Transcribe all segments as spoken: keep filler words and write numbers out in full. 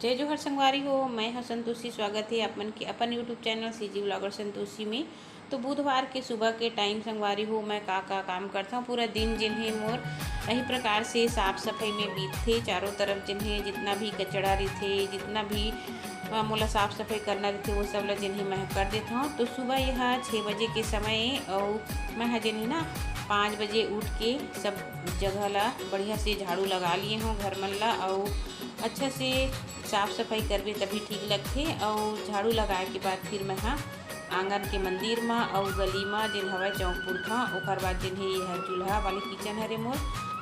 जय जोहार संगवारी हो, मैं ह संतोषी। स्वागत हे आप मन के अपन YouTube channel CG vlogger Santoshi में। तो बुधवार के सुबह के टाइम संगवारी हो, मैं का का काम करथंव, पूरा दिन जेन हे मोर यही प्रकार से साफ सफाई में बीतथे। चारों तरफ जेन हे जितना भी कचड़ा रहिथे, जितना भी अ, मोला साफ सफाई करना रहिथे, वो सब ला जेन हे मैं ह कर देथंव। तो सुबह ये ह छः बजे के समय ए, अउ मैं ह जेन हे ना पाँच बजे उठ के सब जगह ला बढ़िया से झाड़ू लगा लिए हंव, घर मन ला, अउ अच्छा से साफ सफाई करबे तभी ठीक लगथे। अउ झाड़ू लगाए के बाद फिर मैं ह आंगन के मंदिर म अउ गली म जेन हवय चौक पुरथंव। ओकर बाद जेन हे ये ह चूल्हा वाले किचन हरे मोर,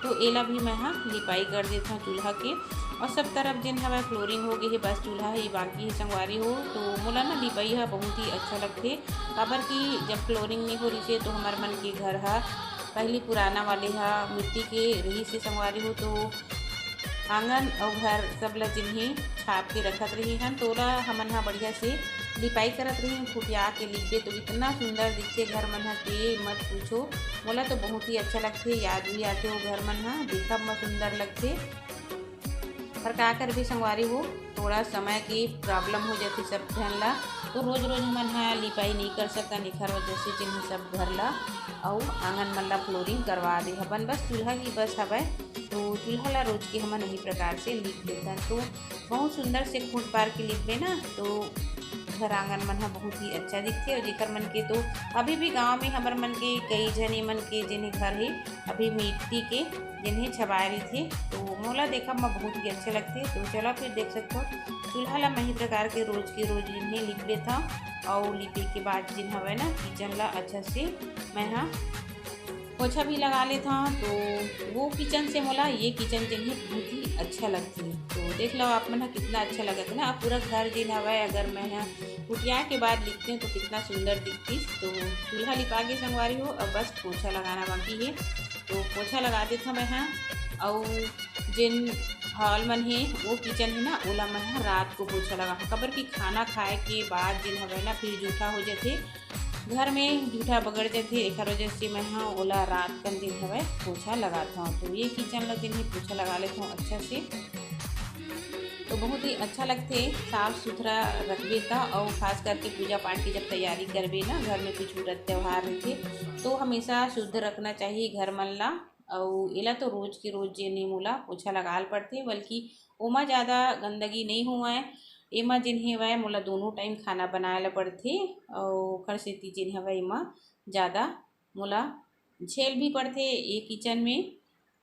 तो एला भी मैं ह लिपाई कर देथंव चूल्हा के। अउ सब तरफ जेन हवय फ्लोरिंग हो गे हे, बस चूल्हा ही बाकी हे संगवारी हो। तो मोला ना लिपाई ह बहुत ही अच्छा लगथे, काबर कि जब फ्लोरिंग नइ हो रिहिसे तो हमर मन के घर ह पहली पुराना वाले ह मिट्टी के रहिसे संगवारी हो, तो आंगन अउ घर सब ल जेन हे छाप के रखत रहे हन, तो ओला हमन ह बढ़िया से लिपाई करत रहे हन। खुटिया के लिपबे तो इतना सुंदर दिखथे घर मन ह के मत पूछो। मोला तो बहुत ही अच्छा लगथे, याद भी आथे वो घर मन ह, देखब म सुंदर लगथे। पर का करबे संगवारी हो, थोड़ा समय की प्रॉब्लम हो जाथे सब झन ला, तो रोज रोज हमन ह लिपाई नइ कर सकन, एखर वजह से जेन हे सब घर ला अउ आंगन मन ला फ्लोरिंग करवा दे हबन। बस चूल्हा ही बस हवय, तो चूल्हा ला रोज के हमन यही प्रकार से लिप लेथन, तो बहुत सुंदर से खूंट पार के लिपबे ना, तो घर आंगन मन ह बहुत ही अच्छा दिखथे। अउ जेकर मन के तो अभी भी गांव में हमर मन के कई झने मन के जेन घर हे अभी मिट्टी के जेन हे छबाय रहिथे, तो मोला देखब म बहुत ही अच्छा लगथे। तो चला फिर देख सकथो, चूल्हा ला मैं ही प्रकार के रोज के रोज जेन हे लिप लेथंव, अउ लिपे के बाद जेन हवय ना किचन ला अच्छा से मैं ह पोछा भी लगा लेथंव। तो वो किचन से मोला ये किचन जेन हे बहुत ही अच्छा लगथे। तो देख लो आप मन ह कितना अच्छा लगत हे ना। अब पूरा घर जेन हवय अगर मैं ह कुटिया के बाद लिपते तो कितना सुंदर दिखतिस। तो चूल्हा लिपा के संगवारी हो, अब बस पोछा लगाना बाकी हे, तो पोछा लगा देथंव मैं ह। अउ जेन हॉल मन हे, वो किचन हे ना, ओला मैं ह रात को पोछा लगाहूँ, काबर कि खाना खाए के बाद जेन हवय ना फिर जूठा हो जाथे, घर में जूठा बगड़ जाथे, एखर वजह से मैं ह ओला रात कन जेन हवय पोछा लगाथंव। तो ये किचन ला जेन हे पोछा लगा लेथंव अच्छा से। तो बहुत ही अच्छा लगथे साफ सुथरा रखबे त, अउ खास करके पूजा पाठ की जब तैयारी करबे ना, घर में कुछ व्रत त्यौहार रहिथे, तो हमेशा शुद्ध रखना चाहिए घर मन ला। अउ एला तो रोज के रोज जेन हे मोला पोछा लगाल पड़थे, बल्कि ओमा ज़्यादा गंदगी नइ होवय। एमा जेन हेवय मोला दोनों टाइम खाना बनाए ला पड़थे, अउ ओखर सेती जेन हवय एमा ज़्यादा मोला झेल भी पड़थे ये किचन में।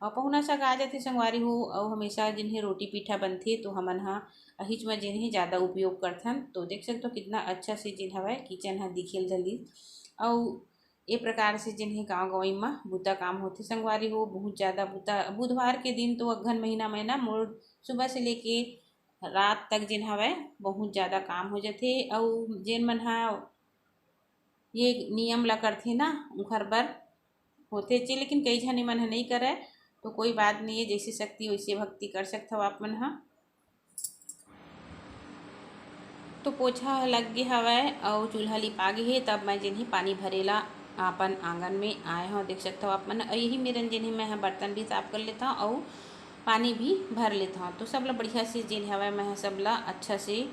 अउ पहुना सब आ जाथे संगवारी हो, अउ हमेशा जेन हे रोटी पीठा बनथे तो हमन ह अहिच म जेन हे ज़्यादा उपयोग करथन। तो देख सकथो कितना अच्छा से जेन हवय किचन ह दिखेल धलिस। अउ ए प्रकार से जेन हे गाँव गंवई म बूता काम होथे संगवारी हो। बहुत ज़्यादा बूता, बुधवार के दिन तो अगहन महीना में ना मोर सुबह से लेके रात तक जेन हवय बहुत ज़्यादा काम हो जाथे। अउ जेन मन ह ये नियम ला करथे ना, उंखर बर होथे चे, लेकिन कई झने मन ह नइ करय, तो कोई बात नहीं है, जैसी शक्ति वैसी भक्ति कर सकथव आप मन ह। तो पोछा ह लग गे हवय अउ चूल्हा लिपा गे हे, तब मैं जेन हे पानी भरे ला अपन आंगन में आए हव। देख सकथव आप मन, अउ यही मेरन जेन हे मैं ह बर्तन भी साफ कर लेथव अउ पानी भी भर लेथव। तो सब ला बढ़िया से जेन हवय मैं ह सब ला अच्छा से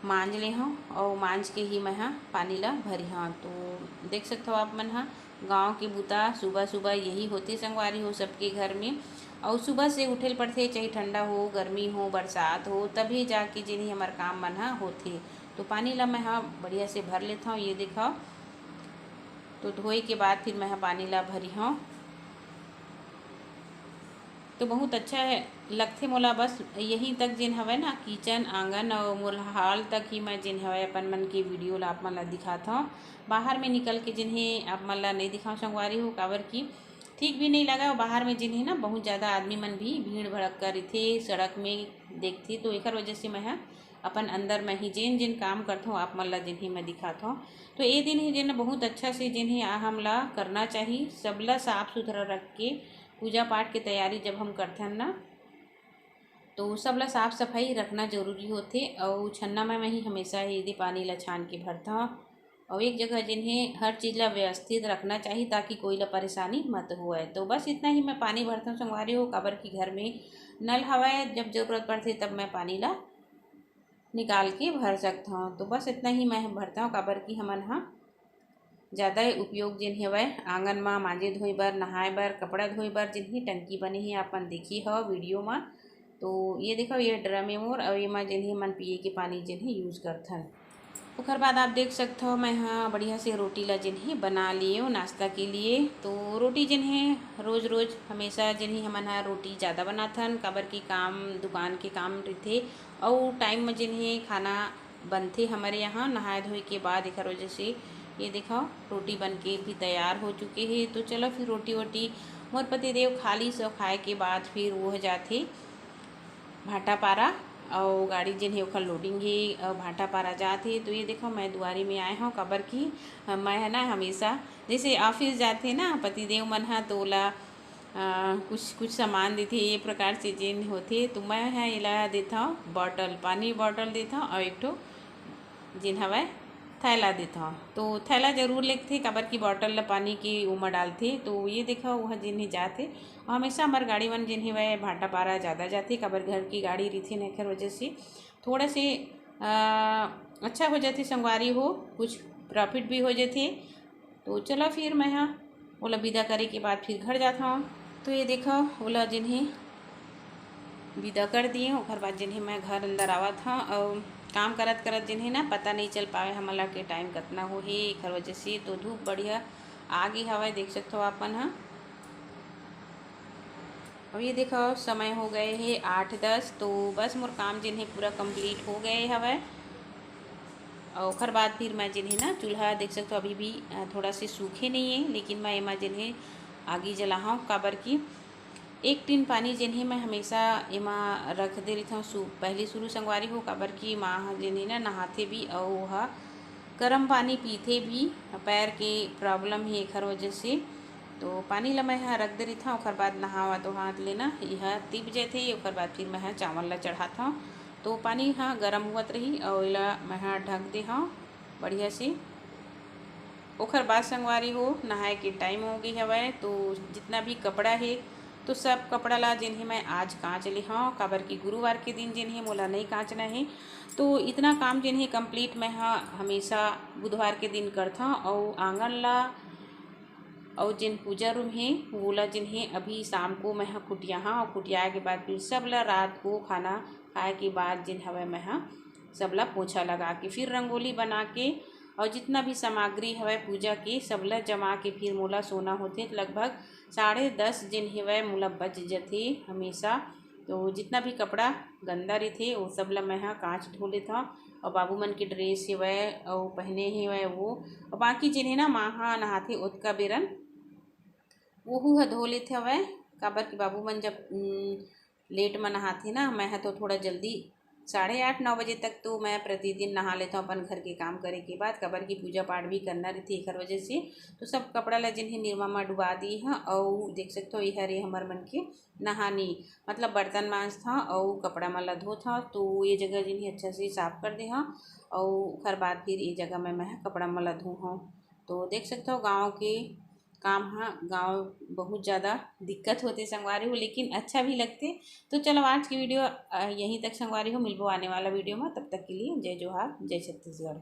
मांज ले हव अउ मांज के ही मैं ह पानी ला भरी हव। तो देख सकथव आप मन ह, गाँव के बूता सुबह सुबह यही होथे संगवारी हो सबके घर में। अउ सुबह से उठे ल पड़थे, चाहे ठंडा हो, गर्मी हो, बरसात हो, तभी जाके जेन हे हमर काम मन ह होथे। तो पानी ला मैं ह बढ़िया से भर लेथव। ये देखव, तो धोए के बाद फिर मैं ह पानी ला भरी हव। तो बहुत अच्छा है, लगथे मोला। बस यहीं तक जेन हवय ना, किचन, आंगन अउ मोर हॉल तक ही मैं जेन हवय अपन मन के वीडियो ला आप मन ला दिखात हव। बाहर में निकल के जेन हे आप मन ला नइ दिखाव संगवारी हो, काबर कि ठीक भी नइ लगय। अउ बाहर में जेन हे ना, बहुत ज़्यादा आदमी मन भी भीड़ भड़क्का रहिथे, सड़क में देखथे, तो एकर वजह से मैं ह अपन अंदर में ही जेन जेन काम करथव आप मन ला जेन हे मैं दिखात हव। तो ए दिन हे जेन बहुत अच्छा से जेन हे आ हमला करना चाही, सबला साफ सुथरा रख के पूजा पाठ के तैयारी जब हम करथन ना, तो सबला साफ सफाई रखना जरूरी होथे। अउ छन्ना में मैं ही हमेशा एदे पानी ला छान के भरथव अउ एक जगह जेन हे हर चीज ला व्यवस्थित रखना चाही, ताकि कोई ला परेशानी मत होवय। तो बस इतना ही मैं पानी भरथव संगवारी हो, काबर कि घर में नल हवय, जब जरूरत पड़थे तब मैं पानी ला निकाल के भर सकथव। तो बस इतना ही मैं भरथव, काबर कि हमन ह ज़्यादा उपयोग जेन हवय आंगन म मांजे धोए बर, नहाए बर, कपड़ा धोए बर जेन ही टंकी बने हे, अपन देखी हव वीडियो म। तो ये देखो, ये ड्रम ए मोर, अउ एमा जेन ही हमन पिए के पानी जेन ही यूज करथन। ओकर बाद आप देख सकथव, मैं ह बढ़िया से रोटी ला जेन ही बना लिएव नाश्ता के लिए। तो रोटी जेन हे रोज रोज हमेशा जेन ही हमन ह रोटी ज़्यादा बनाथन, काबर कि काम, दुकान के काम रहिथे, अउ टाइम म जेन हे खाना बनथे हमर यहाँ नहाए धोए के बाद। एकर वजह से ये देखो, रोटी बन के भी तैयार हो चुके हे। तो चलो फिर रोटी वोटी मोर पति देव खा लीस, खाए के बाद फिर वो जाथे भाटापारा, अउ गाड़ी जेन हे ओखर लोडिंग हे, अउ भाटापारा जात हे। तो ये देखो, मैं दुआरी में आए हव, काबर कि मैं ह ना हमेशा जैसे ऑफिस जाथे ना पतिदेव मन ह, तो ओला अ, कुछ कुछ सामान देथे, ये प्रकार से जेन होथे। तो मैं ह एला देथव बॉटल, पानी बॉटल देथव, अउ एक ठो जेन हवय थैला देथव। तो थैला जरूर लेगथे, काबर कि बॉटल ला पानी के ओमा डालथे। तो ये देखव, वह जेन हे जात हे, अउ हमेशा हमर गाड़ी मन जेन हेवय भाटापारा ज़्यादा जाथे, काबर घर की गाड़ी रहिथे न, एखर वजह से थोड़ा से अ, अच्छा हो जाथे संगवारी हो, कुछ प्रॉफिट भी हो जाथे। तो चलो फिर मैं ह ओला विदा करे के बाद फिर घर जात हव। तो ये देखो, ओला जेन हे विदा कर दिए, ओकर बाद जेन हे मैं घर अंदर आवत हव। अउ काम करत करत जेन हे ना पता नहीं चल पावे हमला के टाइम कतना हो हे, एकर वजह से तो धूप बढ़िया आ गे हवय, देख सकथव अपन ह। अउ ये देखो, समय हो गए हे आठ दस। तो बस मोर काम जेन हे पूरा कंप्लीट हो गए हवय। अउ ओकर बाद फिर मैं जेन हे ना चूल्हा देख सकथव, अभी भी अ, थोड़ा से सूखे नहीं है, लेकिन मैं एमा जेन हे आगी जलाहूँ, काबर कि एक टीन पानी जेन हे मैं हमेशा एमा रख दे रहिथव सु-, पहली शुरू संगवारी हो, काबर कि माँ ह जेन हे ना नहाथे भी, अउ ओहा गरम पानी पीथे भी, पैर के प्रॉब्लम हे एखर वजह से। तो पानी ल मैं ह रख दे रहिथव, ओखर बाद नहावा तो हाथ लेना इहा तिप जथे, ओखर बाद फिर मैं ह चावल ल चढ़ाथव। तो पानी ह गरम हुवत रही अउ एला मैं ह ढक दे हव बढ़िया से। ओखर बाद संगवारी हो, नहाए के टाइम हो गे हवय, तो जितना भी कपड़ा हे, तो सब कपड़ा ला जेन हे मैं आज कांच ले हव, काबर कि गुरुवार के दिन जेन हे मोला नहीं कांचना हे। तो इतना काम जेन हे कंप्लीट मैं ह हमेशा बुधवार के दिन करथव। अउ आंगन ला अउ जेन पूजा रूम हे, वोला जेन हे अभी शाम को मैं ह कुटियाहव, अउ कुटियाए के बाद फिर सब ला रात को खाना खाए के बाद जेन हवय मैं ह सब ला पोछा लगा के फिर रंगोली बना के अउ जितना भी सामग्री हवय पूजा के, सब ला जमा के फिर मोला सोना होथे। लगभग साढ़े दस जेन हवय मोला बज जथे हमेशा। तो जितना भी कपड़ा गंदा रहिथे, वो सब ला मैं ह कांच धो लेथव। अउ बाबू मन के ड्रेस हवय, अउ पहने हवय वो, अउ बाकी जेन हे ना माँ ह नहाथे ओतका बेरन, वहू ह धो लेथे हवय। काबर कि बाबू मन जब, उम, लेट म नहाथे ना, मैं ह तो थोड़ा जल्दी, साढ़े आठ नौ बजे तक तो मैं प्रतिदिन नहा लेथव अपन घर के काम करे के बाद, काबर कि पूजा पाठ भी करना रहिथे एखर वजह से। तो सब कपड़ा ला जेन हे निरमा म डुबा दिए ह, अउ देख सकथव, एहर ए हमर मन के नहानी, मतलब बर्तन मांजथव अउ कपड़ा मन ला धोथव। तो ये जगह जेन हे अच्छा से साफ कर दे हव, अउ ओखर बाद फिर ये जगह में मैं ह कपड़ा मन ला धोहव। तो देख सकथव, गाँव के काम ह, गाँव बहुत ज़्यादा दिक्कत होथे संगवारी हो, लेकिन अच्छा भी लगथे। तो चलो, आज की वीडियो, अ, यहीं तक संगवारी हो, मिलबो आने वाला वीडियो में। तब तक के लिए जय जोहार, जय छत्तीसगढ़।